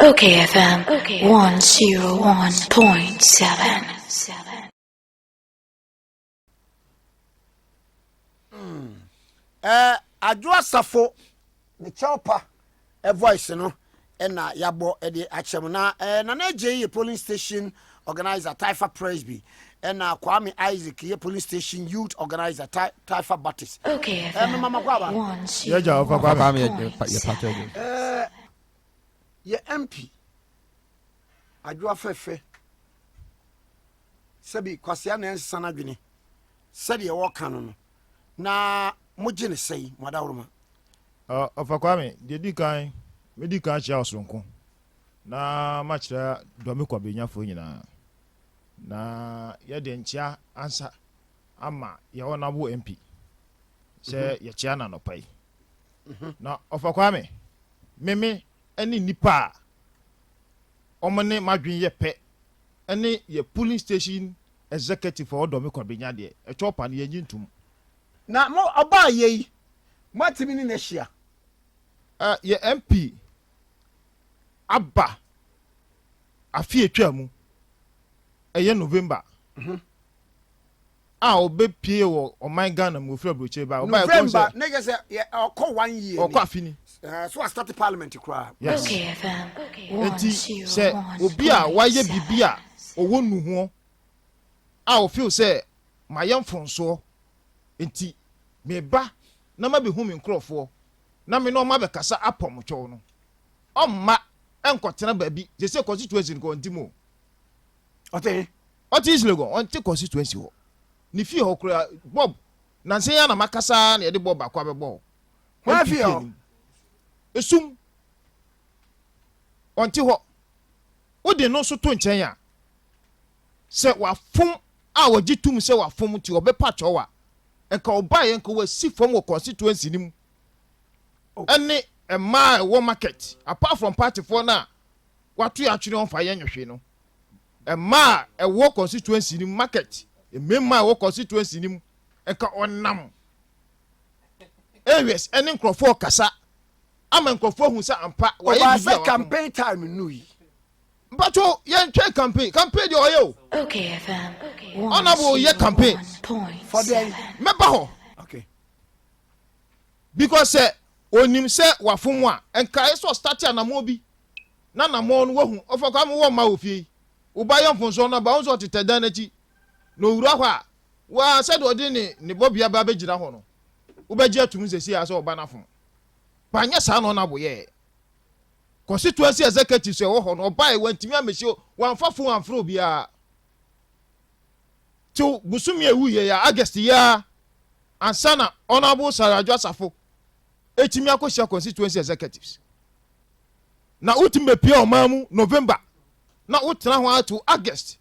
Okay FM 101.7. Eh, Adwo Asafo ne kyɛw pa voice no ɛna yɛabɔ de akyɛ mu na eh, Nana Agye yɛ polling station organizer Taifa Presby, ɛna Kwame Isaac yɛ polling station youth organizer Taifa Baptist. Okay eh, FM mema makɔ aba. Yɛgya ɔfa Kwame. Kwame yɛ patro bi. Eh, yɛ MP Adwo Afɛfɛ, sɛbi Kwasea na ɛnsesa no adwene sɛdeɛ wɔka no na mogye ne sɛi mo adaworoma. Ɔfa Kwame, deɛ di kan, medi kan akyerɛ ɔsoronko na makyerɛ Dɔme Kwabenyafoɔ nyinaa, na yɛde nkyea ansa ama yɛ Honorable MP sɛ yɛkyea no anɔpa yi. Na Ɔfa Kwame, meme ne nnipa a wɔn ne m'adwene yɛ pɛ ne yɛ polling station executive a ɔdɔ me Kwabenya deɛ, ɛkyɛw pa no yɛnyi ntom. Na mo ɔbaa yɛ yi, moatumi ne no ahyia? Yɛ MP aba afe atwa mu, ɛyɛ November, a ɔbɛpie wɔ ɔman Ghana mu, ofiri aburokyire ba. Ɔbaa ɛkɔn November sɛ ne yɛ sɛ ɔkɔ one year ɔkɔ ni. Afe ni. So astart parliament koraa. Yes. Okay FM Nti sɛ obi a wayɛ biribi a ɔwɔ nuhoɔ a ɔfeel sɛ mayɛ mfonsoɔ nti meba na mabɛhu me nkurɔfoɔ na me ne ɔma bɛkasa apɔm twɛw no, ɔmma ɛnkɔtena baabi gye sɛ constituency no kɔ ɔnti mu o. Ɔte Ɔte East Legon, ɔnte constituency hɔ, ne fie hɔ koraa Bob nansa yi ara na makasa na yɛde Bob baako abɛbɔ hɔ. Hwan MP fie fie hɔ? nim esum, ɔnte hɔ. Wode no nso to nkyɛn a, sɛ wafom a wɔgye tum sɛ wafom nti ɔbɛpa kyɛw a, nka ɔbaeɛ nka wasi fam wɔ constituency no mu ɛne mmaa a ɛwɔ market, apart from partyfoɔ no a wato yɛ atwene ɔmfa yɛ nwehwee no, mmaa a ɛwɔ constituency no mu market, mmarima a ɛwɔ constituency no mu, nka ɔnam areas ɛne nkurɔfoɔ kasa ama nkurɔfoɔ ahu sɛ ampa wayɛ Ɔbaa biribi a sɛ wafom. Campaign time nu yi. Mpatwo, yɛntwɛn campaign. Campaign deɛ ɔyɛ o. Okay FM Honorable yɛ campaign. For the Mɛba hɔ. Because sɛ onim sɛ wafom a, nka ɛsɛ ɔstart anammɔ bi na anammɔ no wahu. Ɔfa Kwame, wɔ mma wɔ fie yi, woba yɛ mfonsoɔ no aba wo nso ɔtetɛ dan n'akyi na owura hɔ a waa sɛdeɛ ɔde ne bɔbea ba bɛgyina hɔ no, wobɛgye atum sɛsi a sɛ ɔba no afom banyɛ saa na ɔnabo yɛɛ constituency executive sɛ ɛwɔ hɔ no, ɔbaeɛ wantumi amɛhyia, wamfa phone amfrɛ obiara till bosome a ɛwu yɛ yɛ August yi a ansa na Honourable Sarah Adwo Asafo ɛtumi akɔhyia constituency executives. Na wotumi bɛpia ɔman mu November na wotena hɔ ato August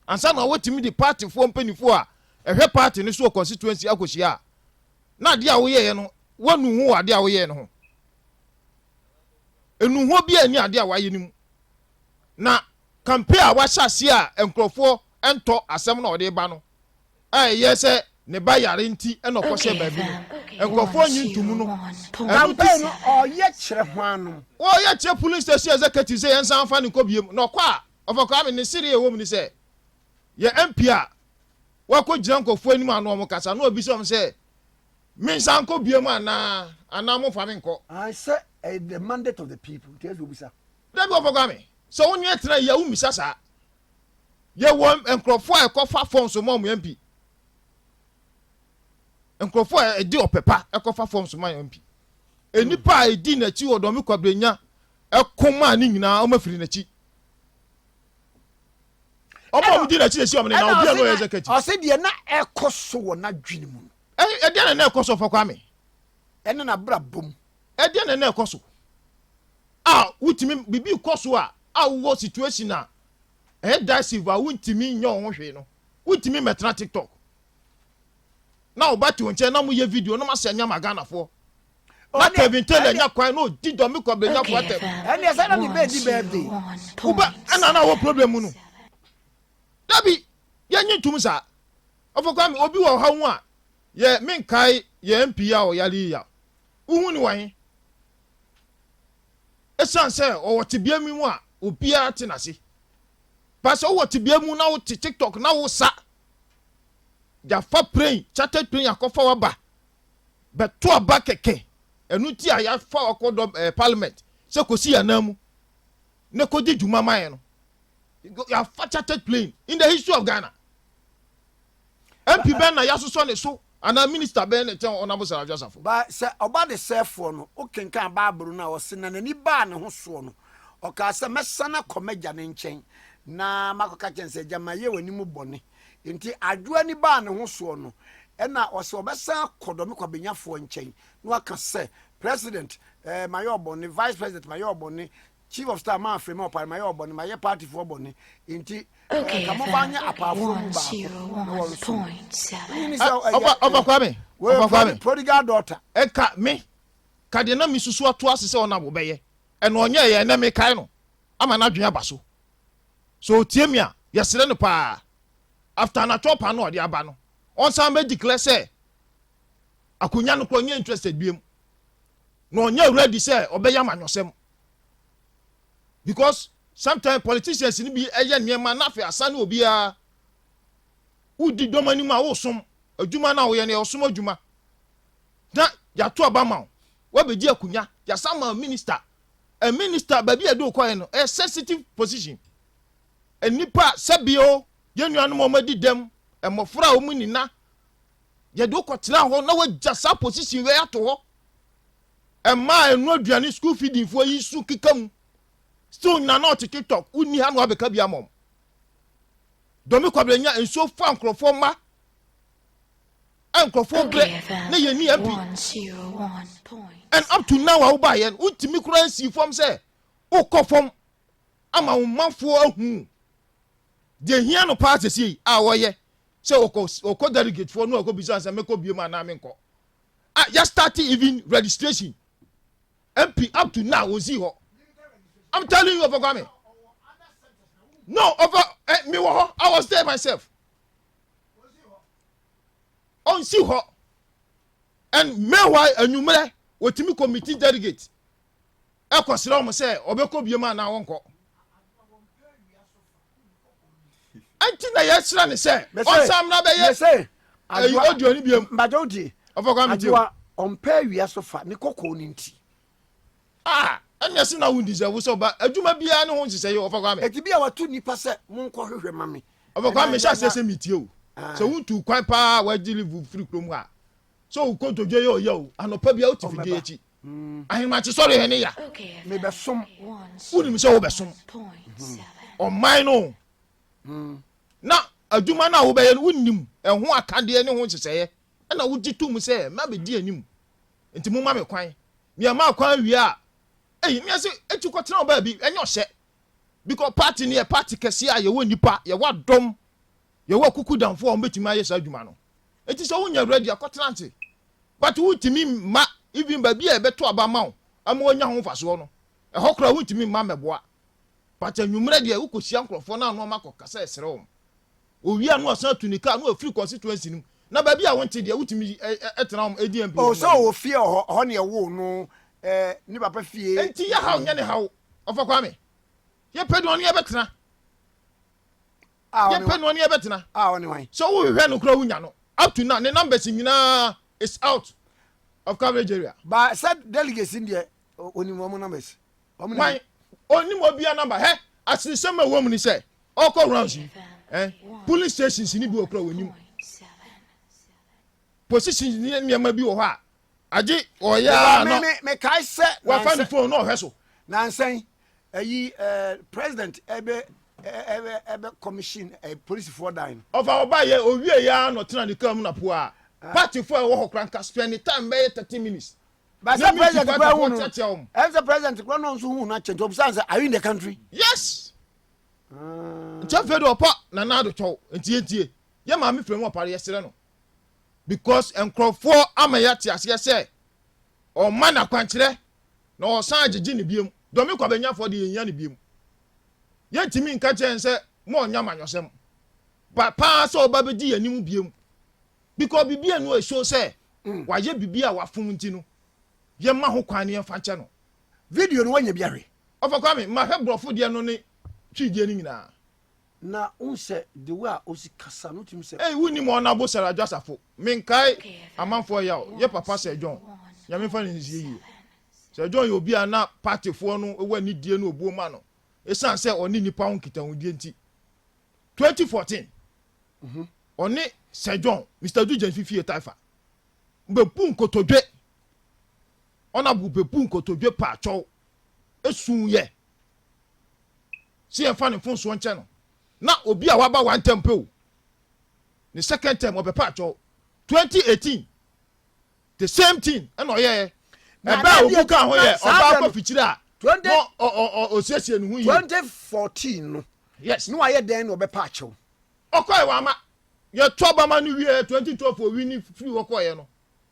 ansa na wotumi de partyfoɔ mpanimfoɔ a ɛhwɛ party no so wɔ constituency akɔhyia a, na adeɛ a woyɛeɛ no, woanu ho wɔ adeɛ a woyɛɛ no ho. Enuho bi a ɛni adeɛ a wayɛ no mu na campaign a wahyɛ aseɛ a nkurɔfoɔ ntɔ asɛm na ɔde ba no a ɛyɛ sɛ ne ba yare nti ɛna ɔkɔhyɛ baabi no, nkurɔfoɔ nyi ntomu no ɛno Campaign no nti ɔyɛ kyerɛ hwan no? Wɔyɛ kyerɛ polling station executive sɛ yɛnsan fa ne nkɔ biem na ɔkɔ a, ɔfa Kwame ne sere a ɛwɔ mu ni sɛ yɛ MP a wakɔ gyina nkurɔfoɔ anim ano ɔmo kasa na obisa ɔmo sɛ mensan nkɔ biem anaa momfa me nkɔ. I sɛ ɛyɛ the mandate of the people nti ɛsɛ obisa. Dabi, ɔfa Kwame, sɛ wo nua tena yie a, wommisa saa. Yɛwɔ nkurɔfoɔ a ɛkɔfa forms ma ɔmo MP, nkurɔfoɔ a ɛde ɔpɛ pa ɛkɔfa forms ma MP, nnipa a ɛdi n'akyi wɔ Dɔme Kwabrenya ɛko maa ne nyinaa, ɔmo afiri n'akyi, ɔmo a ɔmo di n'akyi n'akyi ɔmo ne na obi a no ɔyɛ executive. Ɔsɛ deɛ na ɛkɔ so wɔ n'adwene mu no. Ɛdeɛ na ɛkɔ so, ɔfa Kwame? Ɛne n'abrabɔ mu. Ɛdeɛ na ɛkɔ so a wotumi biribi kɔ so a wowɔ situation a ɛyɛ decisive a wontumi nyɛ wo ho hwee no, wontumi mmɛtena TikTok na ɔba te wo nkyɛn na moyɛ video na masɛ nyama Ghanafoɔ na Kevin Taylor nya kwan na ɔdi Dɔme Kwabenyafoɔ atɛm. Ɛne ɛsɛ na ne bɛɛ di birthday. Wobɛ ɛna na wɔ problem mu no, dabi, yɛnye ntom saa. Ɔfɔ Kwame, obi wɔ ɔhaw mu a yɛ menkae yɛ MP a ɔyare yi a wohu ne wɔ he. Ɛsiane sɛ ɔwɔ tebea mi mu a obiara te n'ase. Ba sɛ wowɔ tebea mu na wote TikTok na wosa, yɛafa plane, chartered plane akɔfa waba, bɛto aba kɛkɛ. Ɛno nti a yɛafa wakɔ dɔ parliament sɛ kɔsi yɛn anan mu na kɔdi dwuma ma yɛn no. Yɛafa chartered plane. In the history of Ghana, MP bɛn na yɛasosɔ ne so anaa minister bɛn na ɛkyɛn Honourable Sarah Adwoa Safo? Ba sɛ ɔba de sɛɛfoɔ no, wokenkan Bible no a, ɔse na n'ani baa ne ho soɔ no, ɔkaa sɛ, "Mɛsane akɔ m'agya ne nkyɛn na makɔka kyɛn sɛ, Agya, mayɛ w'anim bɔne." Nti Adwoa ani baa ne ho soɔ no, ɛna ɔsɛ ɔbɛsan akɔ Dɔme Kwabenyafoɔ nkyɛn na waka sɛ, "President, mayɛ ɔbɔne, vice president, mayɛ ɔbɔne, chief of staff maa frɛ ma ɔpare, mayɛ ɔbɔne, mayɛ partyfoɔ bɔne, nti ka momfa nyɛ apaafoɔ mu baako na wɔnsom." Wonyini sɛ Ɔfa ɔfa Kwame, ɔfa Kwame. Prodigal daughter. Ɛka me ka deɛ na mesusu ato ase sɛ ɔnam wobɛyɛ ɛna ɔnyɛ yɛ. Ɛnɛ mekae no ama n'adwene aba so. So otie mi a, yɛsrɛ no paa, after anatwɔ pa no ɔde aba no, ɔnsan bɛ declare sɛ akonnwa no korɔ ɔnyɛ interested biem na ɔnyɛ ready sɛ ɔbɛyɛ amanyɔsɛm, because sometimes politicians ni bi ɛyɛ nneɛma n'afɛ asa ne obiara wodi dɔm anim a wosom adwuma no a woyɛ no yɛ ɔsom adwuma na yàtò aba ma wo, wabɛgye akonnwa, yasa ma minister, a minister baabi a yɛde okɔɛ no ɛyɛ sensitive position. Nipa sɛbio yɛn nuanom a wɔn adi dɛm, mmɔfra a wɔn nina yɛde okɔtena hɔ na wagya saa position wei ato hɔ. Mmaa enu aduane, school feeding foɔ yi su keka mu still nyina na ɔte TikTok. Wonni ha na wabɛka bi ama wɔn. Dɔmi Kwabena nsuo fa nkurɔfoɔ mma ɛ nkurɔfoɔ brɛ na yɛn ni MP. And up to now a wobaayɛ no, wontumi kura nsi fam sɛ wokɔ fam ama wo manfoɔ ahu deɛ hia no paa. Sɛsie a wɔyɛ sɛ wɔkɔ wɔkɔ delegate foɔ no, wɔkɔ bisa sɛ mɛkɔ biem anaa menkɔ a, yɛ start even registration, MP up to now wɔnsi hɔ. I'm telling you, ɔfɔ Kwame, no ɔfɔ ɛ mi wɔ hɔ, I was there myself. Ɔnsi hɔ, and meanwhile anwummerɛ wɔtumi committee delegate ɛkɔsrɛ wɔn sɛ ɔbɛkɔ biem anaa wɔnkɔ. Ɛnti na yɛsrɛ ne sɛ ɔnsan mmra bɛyɛ mɛsɛ ɛyi audio ni biem. Mbagya wotie. Ɔfɔ Kwame, tie o. Adwoa ɔmpɛ awia so fa ne kɔkɔɔ no nti. Ah, ɛnna ɛsi na wo deserve sɛ ɔba adwuma biara ne ho nhyehyɛ yɛ, ɔfɔ Kwame. Ɛti bi a watu nipa sɛ monkɔ hwehwɛ ma me. Ɔfɔ Kwame, hyɛ aseɛ sɛ metie o. Ah. Sɛ wontu kwan paa, wagye leave firi kurom ha sɛ wokɔ ntodwe yɛ ɔyɛ o, anɔpa bia wote fidie akyi ahemakye sɔre hɛ ne ya. Mebɛsom. Wonim sɛ wobɛsom ɔman no na adwuma no a wobɛyɛ no, wonim ɛho akadeɛ ne ho nhyehyɛeɛ, ɛna wogye to mu sɛ mabɛdi anim nti moma me kwan. Nneɛma kwan wie a ɛyi ne sɛ ɛtu kɔtena wo baabi, ɛnyɛ ɔhyɛ, because party no yɛ party kɛseɛ a yɛwɔ nipa, yɛwɔ adɔm, yɛwɔ akuku damfoɔ a wɔbɛtumi ayɛ saa adwuma no. Eti sɛ wonya ready akɔtena ase, but wontumi mma even baabi a yɛbɛto aba ma wo ama woanya ho mfasoɔ no, ɛhɔ koraa wontumi mma mmɛboa. But anwummerɛ deɛ, wokɔhyia nkurɔfoɔ no ano ɔma kɔkasa ɛsrɛ wɔn owie a, no asan atu ne kaa no afiri constituency no mu na baabi a wonte deɛ wotumi ɛtena wɔn adi MP. O sɛ ɔwɔ fie wɔ hɔ, ɔhɔ ne ɛwoo no, ne papa fie. Enti yɛ haw nyɛ ne haw. Ɔfa Kwame, yɛpɛ deɛ ɔne yɛbɛtena. A ɔne yɛpɛ no ɔne yɛbɛtena. A ɔne hwan? Sɛ wohwehwɛ no koraa wonya no. Up to now ne numbers nyinaa is out of coverage area. Ba sɛ delegates deɛ, onim wɔn numbers, wɔn nim. Wan onim obia number hɛ? Aseresɛm a ɛwɔ mu ni sɛ ɔkɔ rounds yi, polling stations ni bi wɔ kora wɔnim positions ne nneɛma bi wɔ hɔ a agye ɔyɛ a me na me mekae sɛ wafa ne phone na ɔhwɛ so. Nansɛn ɛyi president ɛbɛ commission polisifoɔ dan no. Ɔfa ɔba yɛ owie yɛ a na ɔtena ne kaa mu na po a party fo a ɛwɔ hɔ kora nka spend ne time bɛyɛ 30 minutes ba na sɛ meeting president party kora foɔ hu no teatea wɔn. Ɛn sɛ president kora no nso hu no akyɛ, nti ɔbusa sɛ, "Are you in the country?" Yes, nti afei de ɔpa Nana Ado kyɛw. Nti yɛntie yɛ maame fira mu ɔpare, yɛsrɛ no because nkurɔfoɔ ama yɛate aseɛ sɛ ɔma n'akwankyerɛ na ɔsan agyegye ne biem. Dɔmi Kwabɛnyafoɔ de yɛnyia ne biem, yɛntumi nka kyɛn sɛ mo ɔnya manyɔsɛm ba paa sɛ ɔba bɛdi yɛn anim biem, because biribi a no ɛso sɛ wayɛ biribi a wafom nti no, yɛma ho kwan ne yɛmfa nkyɛ no. Video no wanya bi ahwɛ? Ɔfa Kwame, mahwɛ borɔfo deɛ no ne Twi deɛ no nyinaa. Na wohu sɛ the way a osi kasa no wotumi sɛ. Ei wonnim Ɔnabo Sarah Dwasafo menkae amanfoɔ yaw yɛ papa Sir John Nyame mfa no nsie yie Sir John yɛ obi a na party foɔ no wɔ anidie ne obuo ma no ɛsiane sɛ ɔne nnipa ho nkitahodie nti 2014 ɔne Sir John Mister Du Gyamfi fie Taifa bɛbu nkotodwe Ɔnabo bɛbu nkotodwe paakyɛw ɛsuu yɛ sɛ yɛmfa ne mfomsoɔ nkyɛ no na obi a waba one term pɛ o ne second term ɔbɛpa akyɛw 2018 the same thing ɛna ɔyɛɛ ɛbɛ a obu ka ho yɛ ɔbaa kɔ fikyiri a na ɔsiesie ne ho yie. 2014 no yes ne wayɛ dɛn na ɔbɛpa akyɛw. Ɔkɔɛ wama yɛto abama no wie 2012 owi ne firi hɔ kɔɛ no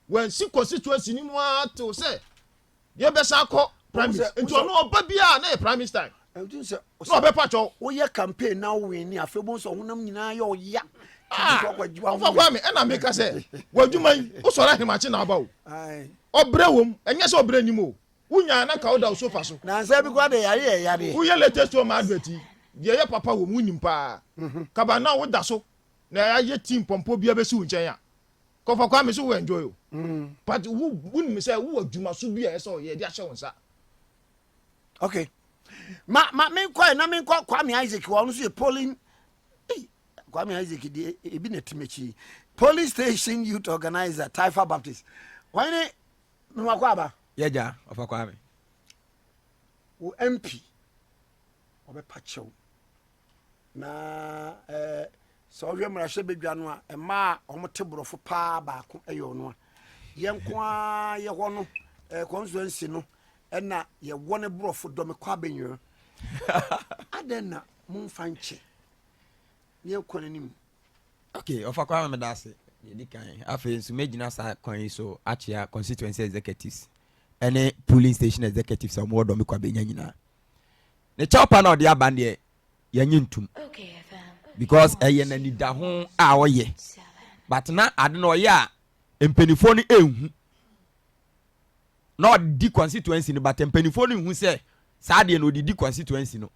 wansi constituency no mu ara tew sɛ yɛbɛsan akɔ primaries nti ɔno ɔba biara na yɛ primaries time na ɔbɛpa kyɛw. Woyɛ campaign na wo win ni afei bohu sɛ ɔhonam nyinaa yɛ ɔya. Ah, ɔfa Kwame ɛna meka sɛ w'adwuma yi wosɔre ahemakye na aba o. Ɔbrɛ wom, ɛnyɛ sɛ ɔbrɛ nim o. Wonyaa na nka woda wo sofa so. Nansa bi koraa de yare yɛ yareɛ. Woyɛ latest one advert yi, deɛ ɛyɛ papa wom wonim paa. Kaba na woda so na ayɛ team pɔmpɔ biara bɛsi wo nkyɛn a, Kɔfa Kwame so wo enjoy o. But wo wonim sɛ wowɔ adwumaso bi a ɛsɛ ɔyɛ de ahyɛ wo nsa. Okay. Ma ma menkɔ na menkɔ Kwame Isaac wɔ ɔno nso yɛ polling. Hey, Kwame Isaac deɛ ebi na ti m'akyi. Polling station youth organizer Taifa Baptist. Wɔn ne mewakɔ aba. Yɛgya ɔfa Kwame. Wo MP ɔbɛpa kyɛw. Na eh, sɛ ɔhwɛ mmarahyɛbadwa no a, mmaa a wɔte borɔfo paa baako yɛ ɔno a. Yɛn nko ara yɛ hɔ no, eh, constituency no, ɛna yɛwɔ ne borɔfo dɔ me kɔ abɛnyere. Adɛn na momfa nkyɛ ne yɛnkɔ n'anim? Ok, ɔfa kwan meda ase. Deɛ ɛdi kan, afei nso mɛgyina saa kwan yi so akyea constituency executives ɛne polling station executives a wɔwɔ dɔm kɔ abɛnya nyinaa. Ne kyɛw pa na ɔde aba no deɛ yɛnye ntum because ɛyɛ n'anidaho a ɔyɛ but na ade no ɔyɛ a mpanimfoɔ no ɛnhu na ɔdi constituency no but mpanimfoɔ no nhu sɛ saa deɛ no ɔde di constituency no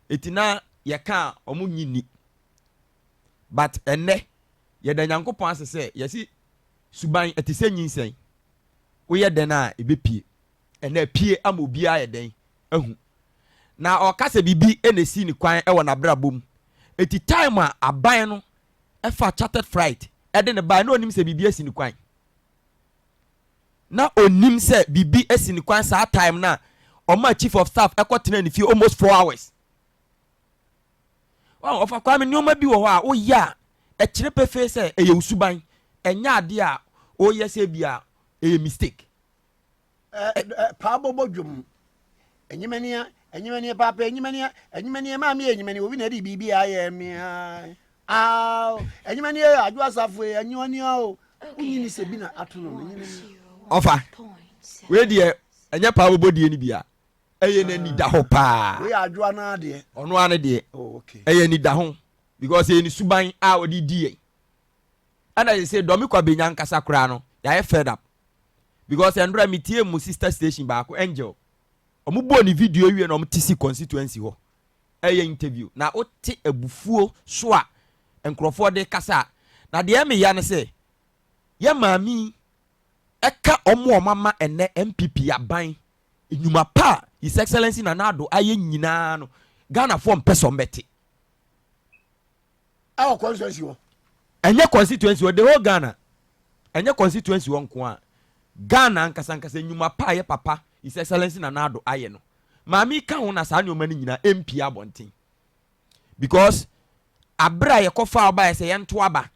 eti na yɛka a wɔn nyi ni but ɛnɛ yɛda Nyankopɔn ase sɛ yɛsi suban ɛte sɛ nyinsɛn woyɛ dɛn a ɛbɛpie ɛnɛ apue ama obiara yɛ dɛn ahu. Na ɔka sɛ biribi na esi ne kwan wɔ n'abrabɔ mu. Eti time a aban no fa chartered flight de no bae na onim sɛ biribi asi ne kwan. Na onim sɛ biribi asi ne kwan saa time no a ɔmaa chief of staff ɛkɔ tena ne fie almost 4 hours. Ɔfa Kwame nneɛma bi wɔ hɔ a woyɛ a ɛkyerɛ pefee sɛ ɛyɛ wo suban, ɛnyɛ adeɛ a woyɛ sɛ bi a ɛyɛ mistake. Paa bɔbɔ dwom. Enyimania, enyimania paapa enyimania, enyimania maame enyimania obi na ɛde biribi ayɛ mmea. Aw, enyimania adwo asafo enyimania o. Wonyi ni sɛ bi na ato no enyimania. Ɔfa, wei deɛ ɛnyɛ paa bɔbɔ die no bi a, ɛyɛ n'ani da hɔ paa. Wei yɛ adwo anaa deɛ? Ɔno ara ne deɛ. Oh, okay. Ɛyɛ ani da ho because ɛyɛ ne suban a ɔde di yɛn. Ɛna yɛ sɛ Dɔmi Kwabenya ankasa koraa no, yɛayɛ fed up. Because ɛnora me tie mo sister station baako Angel ɔmo bɔɔ ne video wie na ɔmo te si constituency hɔ ɛyɛ interview na wote abufuo so a nkurɔfoɔ de kasa a na deɛ ɛme ya ne sɛ yɛ maame yi ɛka ɔmo a ɔmo ama ɛnɛ NPP aban nnwuma pa a His Excellency Nana Addo ayɛ nyinaa no Ghanafoɔ mpɛ sɛ ɔmo bɛte. Ɛwɔ constituency hɔ. Ɛnyɛ constituency hɔ, the whole Ghana. Ɛnyɛ constituency hɔ nko a. Ghana ankasa ankasa nnwuma pa a yɛ papa His Excellency Nana Addo ayɛ no. Maame yi ka ho na saa nneɛma no nyinaa ɛmpie abɔnten. Because abere a yɛkɔfaa ɔbaeɛ sɛ yɛnto aba,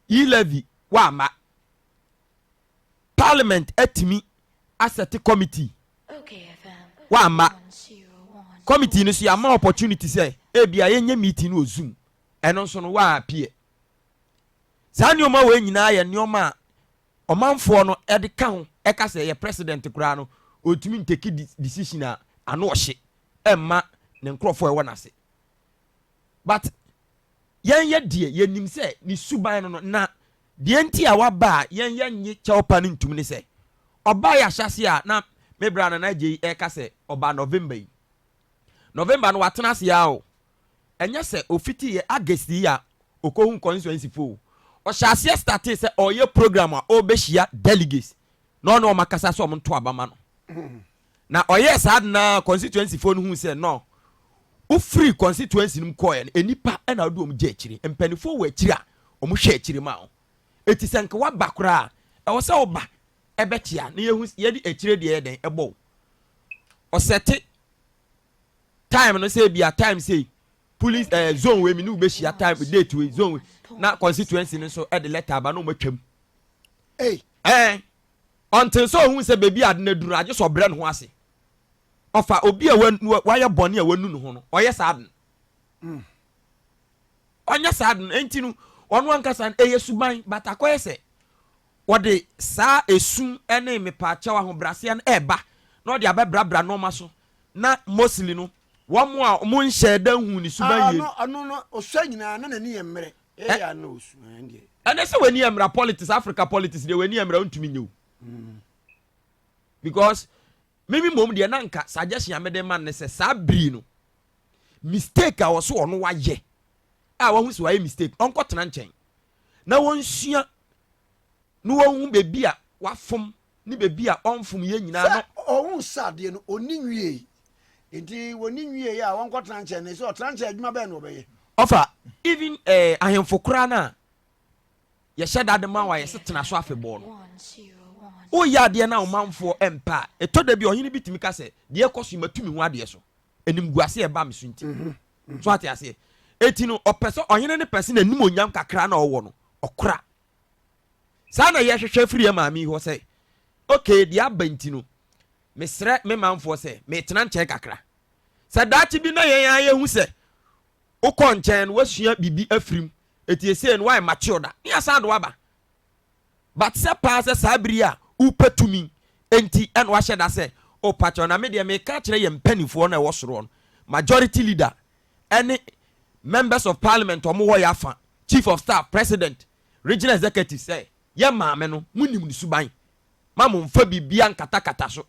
e-levy wamma. Parliament atumi asɛte committee wamma. Committee no so yɛama opportunity sɛ ebia yɛnyɛ meeting no wɔ Zoom, ɛno nso no wa appear. Saa nneɛma wei nyinaa yɛ nneɛma a ɔmanfoɔ no de ka ho ɛka sɛ yɛ president koraa no ɔntumi nteki decision a ano ɔhye ɛmma ne nkurɔfoɔ ɛwɔ n'ase. But yɛn yɛ deɛ yɛnim sɛ ne suban no no na deɛ nti a waba a yɛn yɛ nye kyɛw pa no ntum ne sɛ ɔbaa yɛ ahyɛse a na me bra Nana Adjei ɛka sɛ ɔbaa November yi. November no watena ase ara o. Ɛnyɛ sɛ ofiti yɛ August yi a okohu constituency fo o. Ɔhyɛ aseɛ startee sɛ ɔreyɛ program a ɔrebɛhyia delegates na ɔne wɔn akasa sɛ wɔn nto aba ma no. Na ɔyɛɛ saa de na constituency foɔ no hu sɛ no wofiri constituency no mu kɔɔɛ no nnipa na wode wɔn gya akyire. Mpanimfoɔ wɔ akyire a wɔn hwɛ akyire ma wo. Eti sɛ nka waba koraa a ɛwɔ sɛ woba ɛbɛkyea na yɛhu yɛde akyire deɛ yɛ dɛn ɛbɔ wo. Ɔsɛte time no sɛ ebia time sei police eh, zone wei mi ne wobɛhyia time date wei zone wei na constituency no nso ɛde letter aba na wɔn atwam. Ei. Ɛɛ ɔnten sɛ ohun sɛ beebi ade no aduru agye sɛ ɔbrɛ ne ho ase. Ɔfa obi a wayɛ bɔne a wanu ne ho no ɔyɛ saa ade no. Ɔnyɛ saa ade no enti no ɔno ankasa no ɛyɛ suban but akɔyɛ sɛ wɔde saa esu ne mepaakyɛw ahobrɛaseɛ no ɛreba na ɔde abɛbrabra nneɛma so na mostly no wɔn a wɔn nhyɛɛ da nhuu ne suban yie. Ɔno no ɔsua nyinaa na n'ani yɛ mmerɛ. Ɛyɛ a na ɔsu ɛndeɛ. Ɛnɛ sɛ w'ani yɛ mmerɛ politics Africa politics deɛ w'ani yɛ mmerɛ wontumi nyɛ o. Because mimi mmom deɛ na nka suggestion a mede ma no ne sɛ saa biri no mistake a wɔso ɔno wayɛ a wahu sɛ wayɛ mistake ɔnkɔtena nkyɛn na wɔnsua na wɔnhu baabi a wafom ne baabi a ɔmfom yɛ nyinaa no. Sɛ ɔhu sɛ adeɛ no ɔnni nwiei nti wɔnni nwiei a wɔnkɔtena nkyɛn no sɛ ɔtena nkyɛn adwuma bɛn na ɔbɛyɛ. Ɔfa even eh, ahemfo koraa no a yɛhyɛ da de ma wo a yɛse tena so afebɔɔ no woyɛ adeɛ no a ɔmanfoɔ mpɛ a ɛtɔ da bi ɔhene bi tumi ka sɛ deɛ ɛkɔ so yi matu me ho adeɛ so animguase a ɛba me so nti mhm. So ate aseɛ? Eti no ɔpɛ sɛ ɔhene no pɛ sɛ n'animuonyam kakra na ɔwɔ no ɔkora. Saa na yɛhwehwɛ firi yɛ maame yi hɔ sɛ okay deɛ aba nti no mesrɛ me manfoɔ sɛ metena nkyɛn kakra. Sɛ daakye bi na yɛn ara yɛhu sɛ wokɔ nkyɛn no wasua biribi afiri mu eti esei no wayɛ matured a ne yɛasan de waba. But sɛ paa sɛ saa bere yi a wopɛ tumi nti ɛna wahyɛ da sɛ oh pakyɛw na me deɛ meka akyerɛ yɛn mpaninfoɔ no a ɛwɔ soroɔ no majority leader ɛne members of parliament ɔmo wɔ yɛ afa chief of staff president regional executive sɛ yɛ maame no mo nim ne suban ma mo nfa biribiara nkatakata so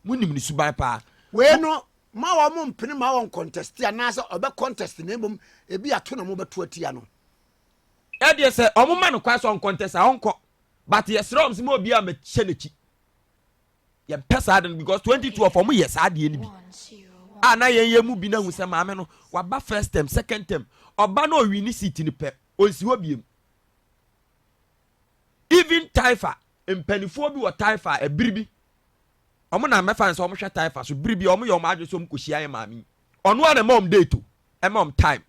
mo nim ne suban paa. Wei no ma wɔn mpene ma wɔn contest anaasɛ ɔbɛ contest na mmom ebi ato na wɔbɛto atia no. Ɛdeɛ sɛ ɔmo ma no kwan sɛ ɔnkɔntɛs a ɔnkɔ but yɛsrɛ ɔmo sɛ ma obiara mɛhyɛ n'akyi yɛmpɛ saa de no because 2012 ɔmo yɛ saa adeɛ no bi a na yɛn yɛ mu bi na hu sɛ maame no waba first term second term ɔba na ɔwi ne seat no pɛ ɔnsi hɔ biem even taifa mpanimfoɔ bi wɔ taifa ɛbiri bi ɔmo na mɛfa no sɛ ɔmo hwɛ taifa so biri bi ɔmo yɛ ɔmo adwene sɛ ɔmo kɔhyia yɛ maame yi ɔno a na ɛma ɔmo date o ɛma ɔmo time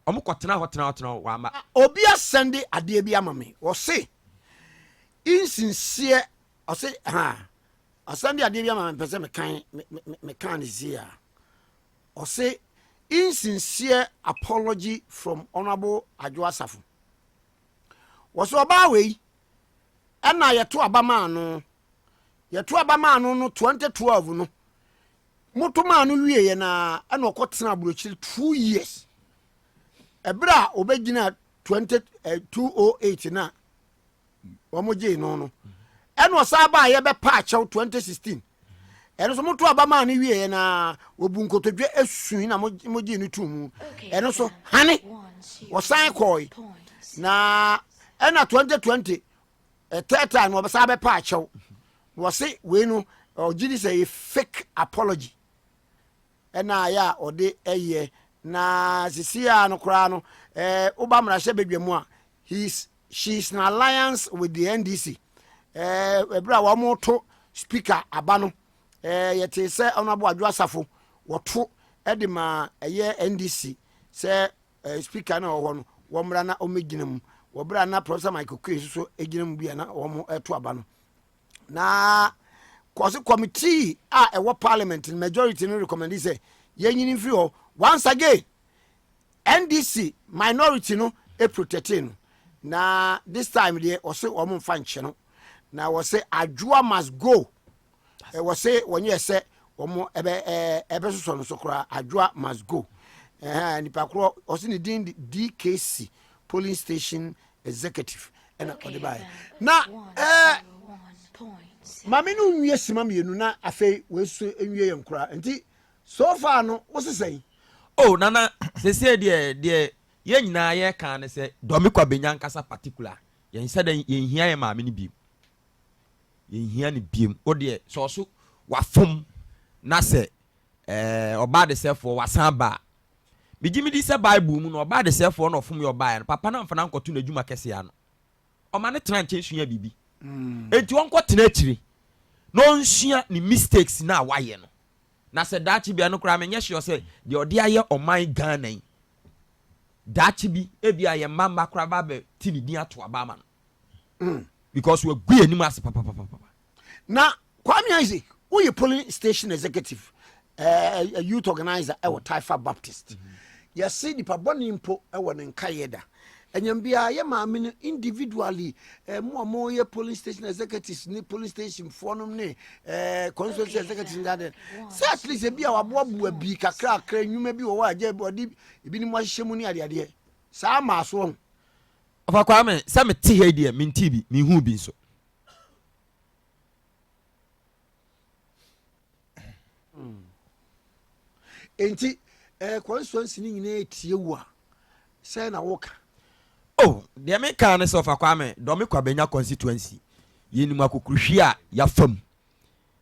Ɔmo kɔ tena hɔ tena hɔ tena hɔ wamma. Obi asɛnde adeɛ bi ama me ɔse insincere ɔse ha asɛnde adeɛ bi ama me pɛ sɛ mekan mekan ne sie a ɔse insincere apology from honorable Adwo Asafo wɔsɛ ɔbaa wei ɛna yɛto aba maa no yɛto aba maa no no 2012 no Moto maa no wieɛ no ara ɛna ɔkɔ tena aburokyire 2 years. Ɛberɛ a ɔbɛgyina 20 208 no a wɔn gyee no no ɛna ɔsan baa yɛbɛpa akyɛw 2016 ɛno nso moto aba maa no wieɛ no ara wɔbu nkotodwe esui na mogyee no tuu mu ɛno nso hane wɔsan kɔe na ɛna 2020 third time no ɔbɛsan bɛpa akyɛw na wɔse wei no ɔgye di sɛ yɛ fake apology ɛna ayɛ a ɔde ɛyɛ na sisi a no koraa no ɛɛ woba mmarahyɛ badwa mu a he is she is in alliance with the NDC ɛɛ ɛberɛ a wɔn to speaker aba no ɛɛ yɛte sɛ ɔno Adwo Asafo wɔto ɛde ma ɛyɛ NDC sɛ speaker na ɔwɔ hɔ no wɔmmra na ɔmmɛgyina mu wɔberɛ a na Professor Michael Oquaye nso so gyina mu bi a na wɔn ɛto aba no na kɔse committee a ɛwɔ parliament no majority no recommend sɛ yɛnyini mfiri hɔ. Once again NDC minority no protect no na this time deɛ wɔse wɔn mfa nkyɛ no na wɔse Adwoa must go. Wɔse wɔnyɛ sɛ wɔn ɛbɛ ɛɛ ɛbɛsosɔ no so koraa. Adwoa must go. Ɛhɛn nipa korɔ ɔse ne din de DKC polling station executive ɛna ɔde baayɛ na maame no nwie sima mmienu na afei wɔnso nwie yɛn koraa nti. So far no wo se sɛn? Oh Nana seesei deɛ deɛ yɛn nyinaa yɛka ne sɛ Dɔme Kwabenya ankasa particular yɛn sɛ dɛn yɛnhia yɛn maame no biem yɛnhia no biem wo deɛ sɛ ɔso wafom na sɛ ɛɛ ɔbaa desɛfoɔ wasan ba a megye medi sɛ Bible mu no ɔbaa desɛfoɔ na ɔfom yɛ ɔbaeɛ no papa no amfa no ankɔto n'adwuma kɛseɛ ano ɔma no tena nkyɛn sua biribi enti ɔnkɔ tena akyire na ɔnsua ne mistakes no a wayɛ no Na sɛ daakye bi, ɛno koraa menyɛ sure sɛ deɛ ɔde ayɛ ɔman Ghana yi, daakye bi ebia yɛn mma mma koraa ba abɛ te ne din ato aba ama no. Because wagu yɛn anim ase papapapapa. Na Kwame Isaac, woyɛ polling station executive, uh, youth organizer ɛwɔ Taifa Baptist. Yɛse nipa bɔne mpo ɛwɔ ne nkaeɛ da. Ɛnyɛm biara yɛ maame no individually eh, mo a moyɛ polling station executives ne polling station foɔ nom ne eh, constituency executives ne ade sɛ at least ebi a waboaboa bi kakrakra nnwuma bi wɔ hɔ a gye ɔde ebinom ahyehyɛ mu ne adeadeɛ saa maa so ho. Ɔfa Kwame, sɛ mete ha yi deɛ mentee bi, menhuu bi nso. Enti eh, constituency no nyinaa tie wo a, sɛn na woka? Oh, deɛ meka ne sɛ ɔfa Kwame, Dɔme Kwabenya constituency, yɛnim akokuruhwie a yɛafa mu.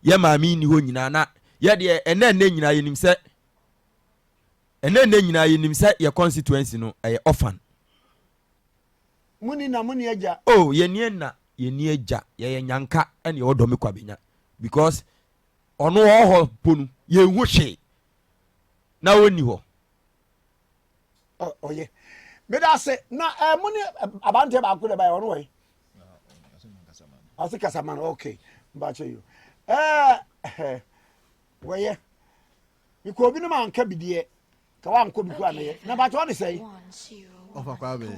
Yɛ maame nni hɔ nyinaa na yɛ deɛ ɛnɛ ɛnɛ nyinaa yɛnim sɛ ɛnɛ ɛnɛ nyinaa yɛnim sɛ yɛ constituency no ɛyɛ orphan. Monni na monni agya. Oh, yɛnni ɛna, yɛnni agya, yɛyɛ nyanka ɛne ɛwɔ Dɔme Kwabenya because Ɔno ɔwɔ hɔ mpo no, yɛnhu hwee na ɔnni hɔ. Ɔyɛ. Meda ase. Na eh, mo ne eh, abanteɛ baako na ɛbaeɛ, ɔno wɔ he? Ɔse kasa ma no, okay. Mbakyɛ yo. Eh, eh, wɔyɛ. Mekɔ obi no manka bi deɛ, ka wankɔ bi kora mɛyɛ. Na bakyɛ ɔde sɛe? Ɔfa Kwame,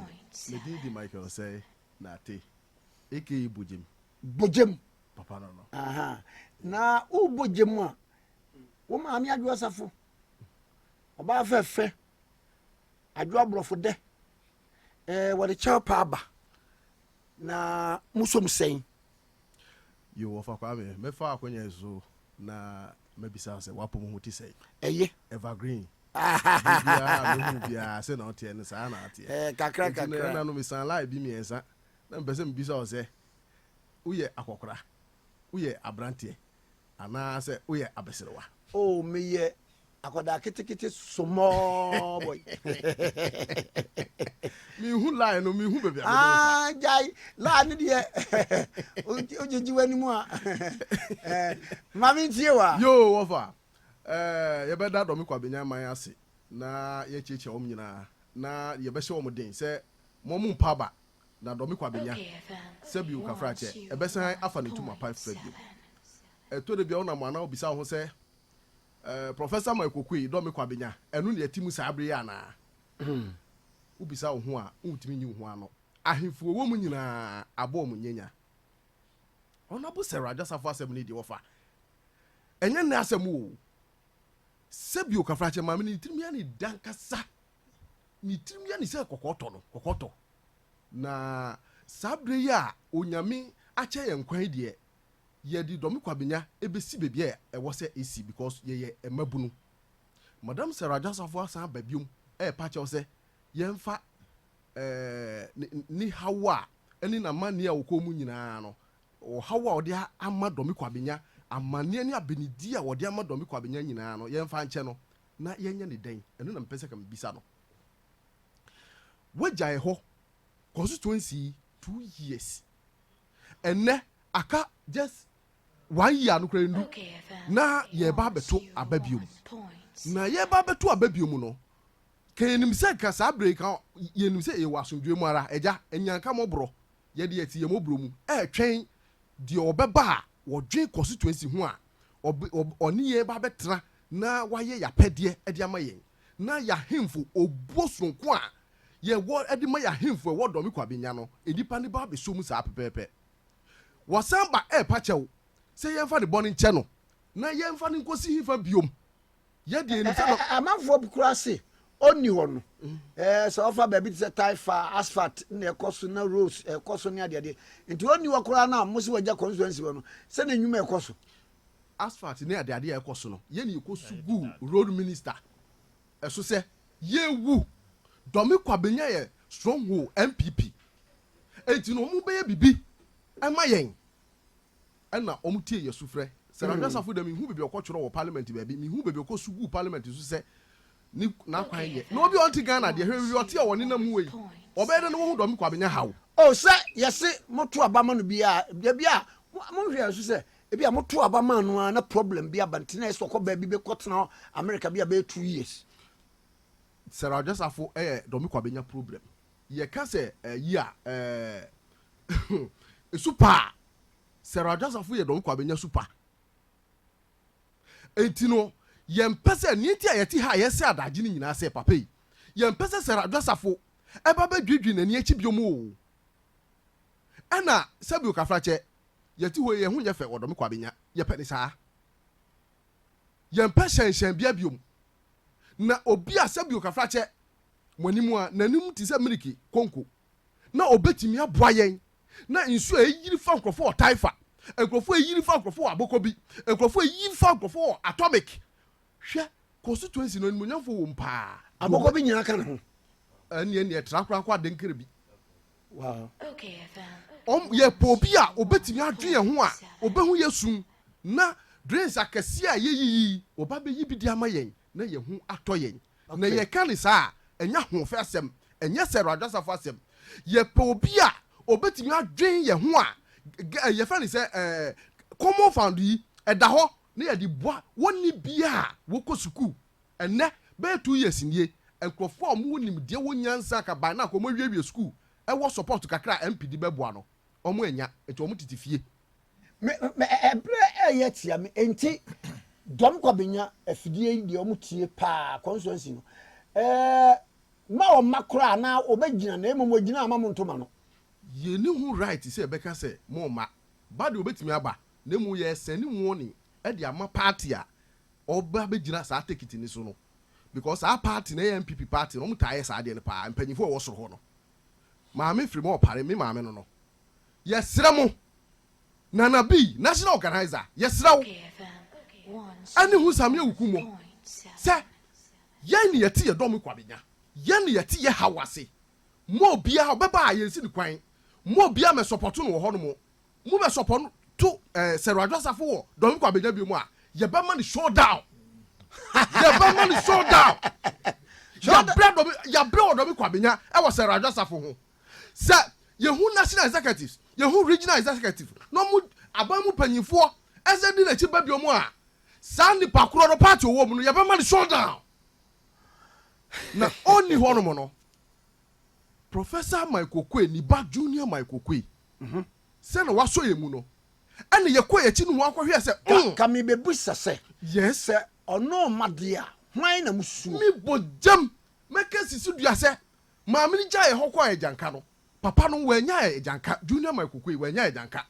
me din di Michael Sɛe Nate, aka Bogyem. Bogyem. Papa no no. Aha. Na wobɔ gya mu a, wo maame Adwo Asafo, ɔbaa fɛfɛ, Adwo Aborɔfo dɛ, ɛɛ wɔde kyɛw pa aba. Na musom sɛn? Yo, wɔfa Kwame, mɛfa akonya yi so na mabisa sɛ w'apɔm ho te sɛn? Ɛye. Evergreen. Biribiara mehu biara sɛ na ɔteɛ no saa na ateɛ. Ɛɛ kakra kakra. Nti na ɛna no mesan line bi mmiɛnsa na mepɛ sɛ mebisa wo sɛ Woyɛ akɔkora, woyɛ abranteɛ anaasɛ woyɛ abeserewa? Oh, meyɛ akwadaa ketekete small boy. Menhu line no, menhu baabi a mede wo fa. Ah, gyae, line no deɛ, wogyegye w'anim a. Eh, ma mentie wo a. Yoo, wɔfa, eh, yɛbɛda Dɔme Kwabenya man ase na yɛakyiakyia wɔn nyinaa na yɛbɛhyɛ wɔn den sɛ wɔmpa aba Na dɔ me Kwabenya sɛ bio kafrakyɛ ɛbɛsan afa ne tum apae frɛ bio. Ɛtɔ da bi a wonam anaa wobisa wo ho sɛ eh, Professor Mike Oquaye dɔ me Kwabenya ɛno na ɛte mu saa bere yi anaa? Wobisa wo ho a wontumi nyi wo ho ano. Ahemfo ɛwɔ mu nyinaa abɔ wɔn nyanya. Honourable Sarah Adwasafo asɛm no deɛ wɔfa ɛnyɛ nnɛ asɛm o. Sɛ bio kafrakyɛ maame no ne tirim yɛ ne da ankasa. Ne tirim yɛ ne sɛ kɔkɔɔ tɔ no, kɔkɔɔ tɔ. Na saa berɛ yi a Onyame akyɛ yɛn nkwa yi deɛ, yɛde Dɔme Kwabenya bɛsi baabi a ɛwɔ sɛ ɛsi because yɛyɛ mmabunu. Madam Sarah Adwo-Asafo asan aba biom ɛrepa kyɛw sɛ yɛmfa ne haw a ɛne n'amanneɛ a ɔkɔɔ mu nyinaa no, ɔhaw a ɔde ama Dɔme Kwabenya, amanneɛ ne abenedie a ɔde ama Dɔme Kwabenya nyinaa no, yɛmfa nkyɛ no na yɛnyɛ no dɛn? Ɛno na mepɛ sɛ ka mebisa no. Wagyae hɔ constituency yi 2 years. Ɛnɛ aka just one year no koraa ndu na yɛreba abɛto aba biom. Na yɛreba abɛto aba biom no, ka yɛnim sɛ ka saa berɛ yi ka yɛnim sɛ yɛwɔ asomdwoe mu ara. Agya, anyanka mmɔborɔ, yɛde yɛte yɛn mmɔborɔ mu ɛretwɛn deɛ ɔbɛba a wɔdwen constituency ho a ɔne yɛn ba abɛtena na wayɛ yɛn apɛdeɛ de ama yɛn. Na yɛn ahemfo, obuo sononko a yɛwɔ de ma yɛn ahemfo a ɛwɔ Dɔme Kwabenya no, nnipa no ba abɛsɔ mu saa pɛpɛɛpɛ. Wɔsan ba ɛrepa kyɛw sɛ yɛmfa ne bɔne nkyɛ no na yɛmfa no nkɔsi hefa biom. Yɛ deɛ yɛnim sɛ dɔ. Amanfoɔ koraa se ɔnni hɔ no, sɛ ɔfa baabi te sɛ Taifa, asphalt na ɛkɔ so na roads ɛkɔ so ne adeadeɛ. Nti ɔnni hɔ koraa no a mo se wagya constituency hɔ no, sɛ ne nnwuma ɛkɔ so. Asphalt ne adeade a ɛkɔ so no, yɛn na yɛkɔ su guu road minister ɛso sɛ yɛwu. Dɔme Kwabenya yɛ stronghold NPP. Enti no wɔn bɛyɛ bibi ɛma yɛn. Ɛna wɔn tie yɛ sufrɛ. Sɛ Anhwɛ Asafo dɛ mehu baabi a ɔkɔ twerɛ wɔ parliament baabi, mehu baabi a ɔkɔ su guu parliament so sɛ ne n'akwan nyɛ. Na obi a ɔnte Ghana deɛ, hwɛ baabi a ɔte a ɔnenam mu wei. Ɔbɛyɛ dɛn na wahu Dɔme Kwabenya haw? Oh sɛ yɛse moto aba ma no biaa dabi a monhwɛ nso sɛ ebia moto aba maa no ara na problem bi aba nti na ɛsɛ ɔkɔ baabi bɛkɔ tena hɔ America bi a bɛyɛ 2 years. Sarah Adwasafo yɛ Dɔme Kwabenya problem. Yɛka sɛ ayi a ɛɛ super a, Sarah Adwasafo yɛ Dɔme Kwabenya super. Enti no yɛmpɛ sɛ, nea nti a yɛte ha a yɛsɛ adagye no nyinaa sɛ papa yi, yɛmpɛ sɛ Sarah Adwasafo ɛba bɛdwidwi n'ani akyi biom o. Ɛna sɛbio kafrakyɛ, yɛte hɔ yi yɛn ho nyɛ fɛ wɔ Dɔme Kwabenya, yɛpɛ ne saa. Yɛmpɛ hyɛnhyɛn bia biom. Na obi a sɛbio kafrakyɛ mo anim a n'anim te sɛ miliki konko na obetumi aboa yɛn na nsu a eyiri fa nkurɔfo wɔ Taifa, nkurɔfo a eyiri fa nkurɔfo wɔ Abokobi, nkurɔfo a eyi fa nkurɔfo wɔ Atomic. Hwɛ, constituency no animuonyamfo wom paa. Abokobi nyinaa ka ne ho. Ɛnneɛ neɛ tra koraa kɔ Adenkere bi. Wow. Ɔm yɛpɛ obi a obetumi adwen yɛn ho a obehu yɛn sum na drains akɛseɛ a yɛyiyi yi ɔba bɛyi bi de ama yɛn na yɛn ho atɔ yɛn. Na yɛka no saa a, ɛnyɛ ahoɔfɛ asɛm, ɛnyɛ Sir Adwasafo asɛm. Yɛpɛ obi a obetumi adwen yɛn ho a, yɛfrɛ no sɛ common fund yi, ɛda hɔ na yɛde boa wɔnni bi a wɔkɔ sukuu. Ɛnnɛ, bɛyɛ 2 years nie, nkurɔfoɔ a wɔwɔ nimdeɛ, wɔ nyansa ka by now anka wɔawiewie sukuu, ɛwɔ support kakra a MP de bɛboa no, wɔannya, nti wɔtete fie. Me me ɛbrɛ ɛyɛ tia me enti dɔm kɔ benya afidie yi deɛ ɔmo tie paa constituency no ɛɛ ma ɔma koraa na ɔbɛgyina na mmom ɔgyina ama mo ntoma no. Yɛnni ho right sɛ yɛbɛka sɛ mo mma ba deɛ ɔbɛtumi aba na mmom yɛ sɛne warning de ama party a ɔba bɛgyina saa tekiti no so no because saa party no ɛyɛ NPP party no wɔn taa yɛ saa adeɛ no paa mpanyinfoɔ a ɛwɔ soro hɔ no maame firi mu ɔpare me maame no no yɛsrɛ mo Nana B, National Organizer, yɛsrɛ wo ɛne ho Samia Wukumo sɛ yɛn ne yɛte yɛ dɔm Kwabenya, yɛn ne yɛte yɛ haw ase. Mo obiara ɔbɛba a yɛnsi no kwan, mo obiara mɛ sɔpɔto no wɔ hɔ nom, mo bɛ sɔpɔto eh, Sir Adwo Asafo wɔ dɔm Kwabenya bio mu a, yɛbɛma no showdown. Yɛbɛma no showdown. Yɛabrɛ dɔm, yɛabrɛ wɔ dɔm Kwabenya ɛwɔ Sir Adwo Asafo ho. Sɛ yɛhu national executives, yɛhu regional executive na ɔmo aban mu panyinfoɔ ɛsɛ di n'akyi ba bio mu a, saa nipa korɔ no party ɔwɔ mu no yɛbɛma no showdown. Na ɔnni hɔ nom no, Professor Mike Oquaye, ne ba Junior Mike Oquaye, sɛ na wasɔ yɛn mu no, ɛna yɛkɔ yɛn akyi no ho akɔhwɛ sɛ, Ka, ka mebɛbisa sɛ, Sɛ ɔno mma deɛ a, hwan na mosuo? Mebɔ gyam, mɛka sisi dua sɛ, Maame no gyaee hɔ kɔɔ agyanka no, papa no wannya agyanka, Junior Mike Okoye wannya agyanka.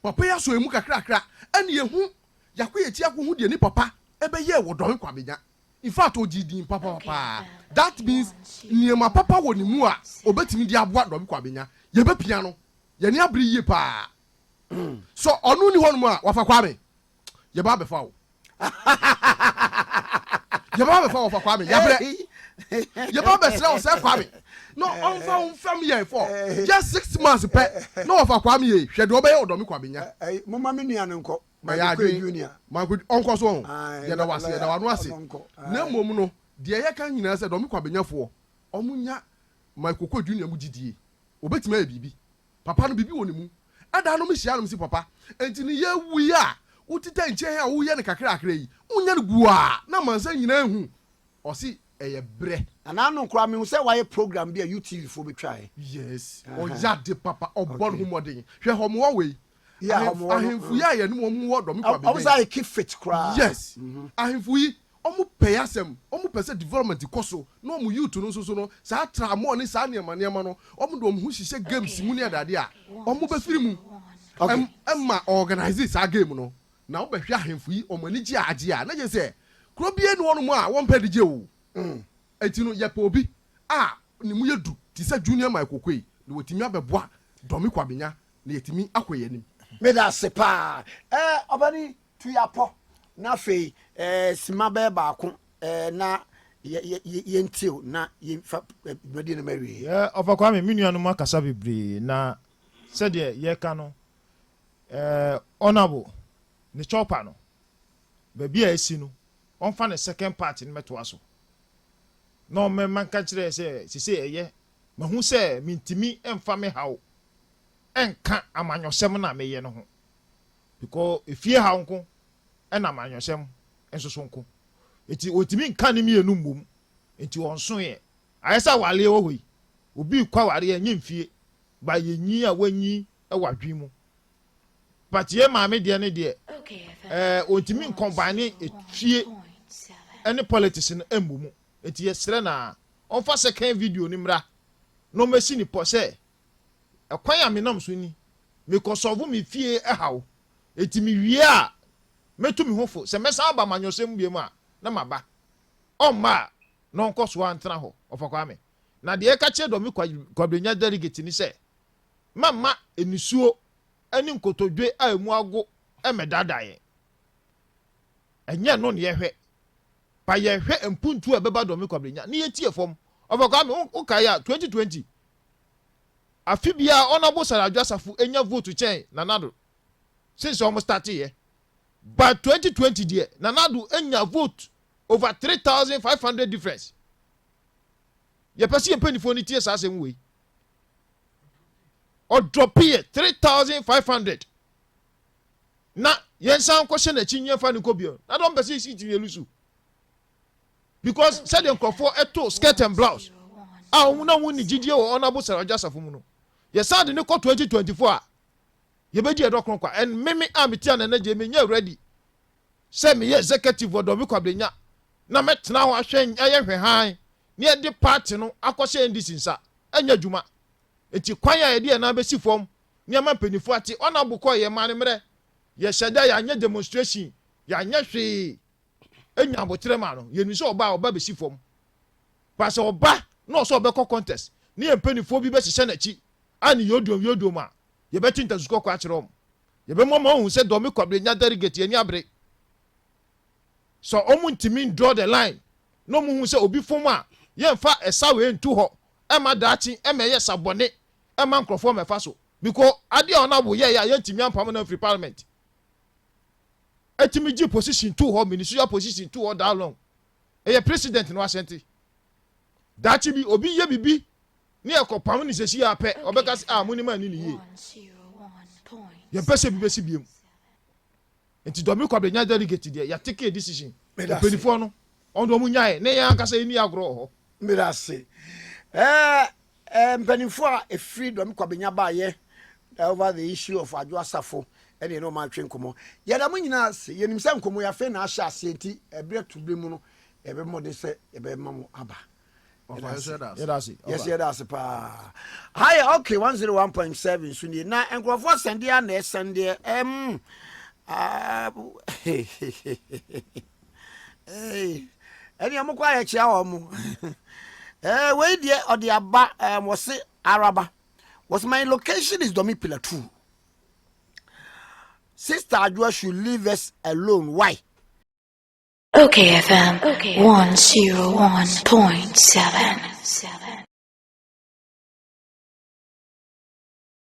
Papa yi asɔ emu kakrakra ɛna yɛhu, yɛakɔ yɛn akyi akɔhu deɛ ne papa bɛyɛɛ wɔ Dɔme Kwabenya. In fact, ɔgyee din papapapaa. That means nneɛma papa wɔ ne mu a ɔbɛtumi de aboa Dɔme Kwabenya. Yɛbɛpia no. Yɛn ani abere yie paa. Sɛ ɔno nni hɔnom a, Wafa Kwame, yɛba abɛfa wo. Yɛba abɛfa wo, Wafa Kwame, yɛabrɛ. Yɛba abɛsrɛ wo sɛ Kwame na ɔmfa wo mfam yɛn for just 6 months pɛ na Wafa Kwame yei, hwɛ deɛ ɔbɛyɛ wɔ Dɔme Kwabenya. Momma me nua no nkɔ. Ɛyɛ adwene. Manko ɔnkɔ so ɔho. Yɛda wo ase, yɛda w'ano ase. Na mmom no, deɛ yɛka nyinaa sɛ Dɔme Kwabenyafoɔ, ɔmo nya Mike Okoe Junior mu gyidie. Ɔbɛtumi ayɛ biribi. Papa no, biribi wɔ ne mu. Ɛda no mehyia no mese, Papa, enti ne yɛwu yi a wotetɛ nkyɛn a woyɛ no kakrakra yi, wonyɛ no guaa na amansan nyinaa ahu? Ɔse ɛyɛ berɛ. Na n'ano koraa mehu sɛ wayɛ program bi a UTV foɔ bɛtwaeɛ. Yes, ɔyɛ ade papa, ɔbɔ ne ho mmɔden. Hwɛ Hɔmowɔ wei, ahemfo yi a yɛne wɔn wɔ Dɔme Kwabenya yi. Wɔn san yɛ keep fit koraa. Yes, ahemfo yi, wɔn pɛ yɛ asɛm, wɔn pɛ sɛ development kɔ so, na wɔn youth no nso so no, saa tramɔ ne saa nneɛma nneɛma no, wɔn de wɔn ho hyehyɛ games mu ne adeade a, wɔn bɛfiri mu. Ɛma organize saa game no. Na wobɛhwɛ ahemfo yi, wɔn ani gye a agye a, na kyerɛ sɛ kuro biara nni hɔnom a wɔmpɛ anigye o. Enti no, yɛpɛ obi a ne mu yɛ du te sɛ Junior Mike Oquaye na watumi abɛboa Dɔme Kwabenya na yɛatumi akɔ yɛn anim. Meda ase paa. Ɛɛ, ɔbani. Tuyapɔ na afei ɛɛ sima bɛyɛ baako ɛɛ na yɛntie o na yɛmfa dwumadie no ma wie. Yɛ ɔfa Kwame, me nuanom akasa bebree na sɛdeɛ yɛka no ɛɛ honourable ne chopper no baabi a esi no ɔmfa ne second part no mɛtoa so na ɔmɛma nka kyerɛ sɛ sese ɛyɛ mahu sɛ mintimi mfa me haw ɛnka amanyɔsɛm na meyɛ no ho because efie haw nko ɛna amanyɔsɛm nso so nko nti otimi nka ne mmienu mmom nti ɔnso yɛ ayɛ sɛ awareɛ wɔ hɔ yi obi kɔ awareɛ nye mfie ba yɛnyi a wanyi ɛwɔ adwene mu but yɛ maame deɛ ne deɛ ontumi ncombine efie ɛne politics no ɛmmɔ mu nti yɛsrɛ na ɔmfa second video ni mmra na ɔmɛsi ne pɔ sɛ ɛkwan a menam so ni mekɔsɔfo me fie ɛhaw eti mi wie a mɛtu mi ho fo sɛ mɛsan aba amanyɔsɛm bie mu a na ma ba ɔmma a na ɔnkɔ so antena hɔ ɔfa Kwame na deɛ ɛka kyerɛ Dɔmi Kwabenya delegate ni sɛ mama enisuo ɛne nkotodwe a emu ago ɛmɛdaadaa yɛn ɛnyɛ no ne yɛhwɛ pa yɛhwɛ mpuntu a ɛbɛba Dɔmi Kwabenya ne yɛtie fam ɔfa Kwame wokae a 2020 afi biara Honourable Sarah Adwoa Safo enya vote kyɛn Nana Addo since ɔmo start yɛ but 2020 deɛ Nana Addo enya vote over 3500 difference. Yɛpɛ sɛ yɛn mpanimfoɔ no tie saa asɛm wei ɔdrop yɛ 3500 na yɛn san kɔhyɛ n'akyi nyɛfa ne kɔ bio na dɔn pɛ sɛ esi ti yɛ lose because sɛdeɛ nkurɔfoɔ ɛto skirt and blouse a wɔn na wɔn ni gyidie wɔ Honourable Sarah Adwoa Safo mu no yɛsan de ne kɔ 2024 a yɛbɛgye ɛdɔ kron kwa and mímí a mi ti a nana gye mi nyɛ ready sɛ mi yɛ executive wɔ Dɔmi Kwabenya na mɛtena hɔ ahwɛ ɛyɛ hwɛ han ne yɛde party no akɔhyɛ NDC nsa ɛnyɛ adwuma eti kwan a yɛde yɛn nan bɛsi fam nneɛma mpanyinfoɔ ate ɔnabo kɔ yɛ maa ne mmerɛ yɛhyɛ dɛ yɛanyɛ demonstration yɛanyɛ hwee enya abotire ma no yɛnu sɛ ɔba a ɔba bɛsi fam paasɛ ɔba na ɔsɛ ɔbɛkɔ contest ne yɛn mpanyinfoɔ bi bɛhyehyɛ n'akyi a ne yodom yodom a yɛbɛti ntasu kɔkɔ akyerɛ wɔn yɛbɛmɔ ma ohun sɛ Dɔmi Kwabenya delegate yɛn ni abere sɛ ɔmo ntumi draw the line na ɔmo hu sɛ obi fom a yɛnfa ɛsa wei ntu hɔ ɛma daakye ɛma ɛyɛ sabɔne ɛma nkurɔfoɔ mɛfa so because adeɛ a ɔno abo yɛ yɛ a yɛntumi ampam no afiri parliament ɛtumi gye position to hɔ ministerial position to hɔ that long ɛyɛ president no asɛnte daakye bi obi yɛ bibi ne yɛ pam ne sɛsi yɛ apɛ ɔbɛka sɛ a mo ne ma ni ne yie yɛmpɛ sɛ bi bɛsi biem nti Dɔmi Kwabenya delegate deɛ yɛatake a decision mpanyinfoɔ no ɔno ɔmo nyae ne yɛn ankasa yɛ ni agorɔ wɔ hɔ. Mmiri ase ɛɛ ɛɛ mpanimfoɔ a efiri Dɔmi Kwabenya baayɛ over the issue of Adwoa Safo ɛne ɛne ɔmo atwe nkɔmɔ yɛda mo nyinaa ase. Yɛnim sɛ nkɔmɔ yɛ afei na ahyɛ aseɛ nti ɛbrɛ to bi mu no yɛbɛ mmɔden sɛ yɛbɛma mo aba. Yɛda ase. Yɛsɛ yɛda ase paa. Ha yɛ Okay 101.7 so nie na nkurɔfoɔ sɛndeɛ a na ɛsɛndeɛ ɛm ɛne ɔmo kɔ ayɛkyia wɔ mo wei deɛ ɔde aba wɔse araba wɔse my location is Dɔmi Pillar 2. Sister Adwoa should leave us alone. Why? Okay FM 101.7.